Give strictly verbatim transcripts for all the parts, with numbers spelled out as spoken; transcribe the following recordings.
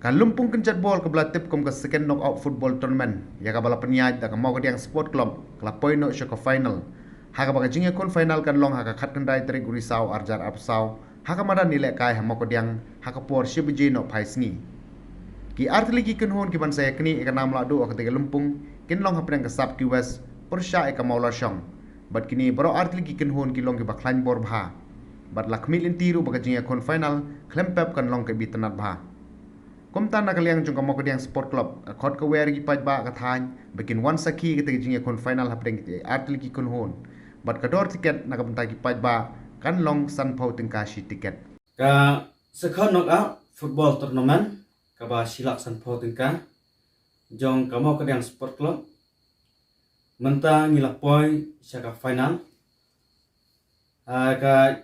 Ka lympung kynjat bol kaba la tip kum ka Second Knockout Football Tournament, ïa kaba la pynïaid da ka Mawkadiang Sport Club, ka la poi noh sha ka final, ha kaba ka jingïakhun final kan long ha ka khatkhyndai tarik u Risaw arhajar arphew saw, ha ka madan ïalehkai ha Mawkadiang, ha ka por shi baje nohphai sngi. Ki artylli ki kynhun kiban sa ïaknieh ïa ka nam lahduh ha katei ka lympung kin long hapdeng ka Sapki West pyrshah ïa ka Mawlarshong. Bad kine baroh artylli ki kynhun ki long kiba khlaiñ bor bha. Bad la khmih lynti ruh ba ka jingïakhun final khlem pep kan long kaba itynnad bha. Kumta na ka liang jong ka Mawkadiang Sport Club, ka khot ka wer ki paidbah ka thaiñ ba kin wan sakhi katei ka jingïakhun final hapdeng kitei artylli ki kynhun. Bad ka dor tiket na ka bynta ki paidbah kan long sanphew tyngka shi tiket. Ka Second Knockout Football Tournament kaba shi lak sanphew tyngka jong ka Mawkadiang Sport Club. Mynta ngi la poi sha ka final. Ah, ka,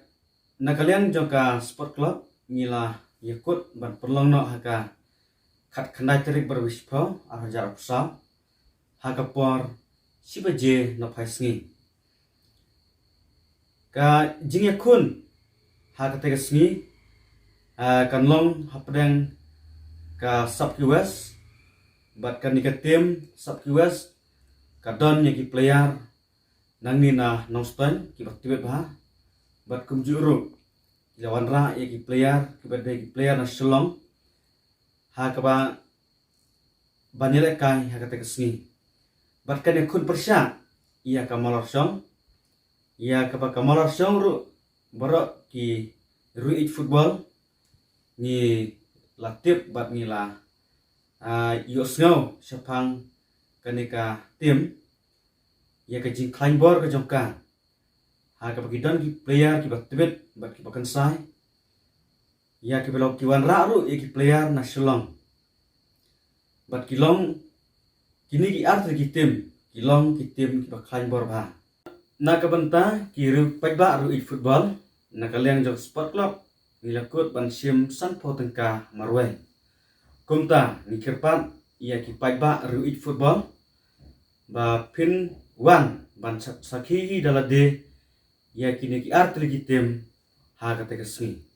na ka liang jong ka Sport Club ngi la ïakut ban pynlong noh ha ka khatkhyndai tarik bad u Risaw arhajar arphew saw, ha ka por shi baje nohphai sngi. Ka jingïakhun ha katei ka sngi, ah, kan long hapdeng ka Sapki West, bad kane ka team Sapki West ka don ïa ki player nangne na Nongstoiñ kiba tbit bha, bad kumjuh ruh ki la wanrah ïa ki player kiba dei ki player na Shillong, ha kaba ban ïalehkai ha katei ka sngi. Bad kan ïakhun pyrshah ïa ka Mawlarshong, ïa kaba ka Mawlarshong ruh baroh ki ruh ïeit football ngi la tip bad ngi la, ah, ïohsngew shaphang kane ka team, ïa ka jingkhlaiñ bor ka jong ka, ha kaba ki don ki player kiba tbit bad kiba kynsai, ïa kiba long ki wanrah ruh ïa ki player na Shillong. Bad ki long, kine ki artylli ki team ki long ki team kiba khlaiñ bor bha. Na ka bynta ki riew paidbah ruh ïeit football, na ka liang jong Sport Club ngi la kut ban shim sanphew tyngka marwei. Kumta ngi kyrpad ïa ki paidbah ruh ïeit football ba phin wan ban sa-, sakhi hi da lade ïa kine ki artylli ki team ha katei ka sngi.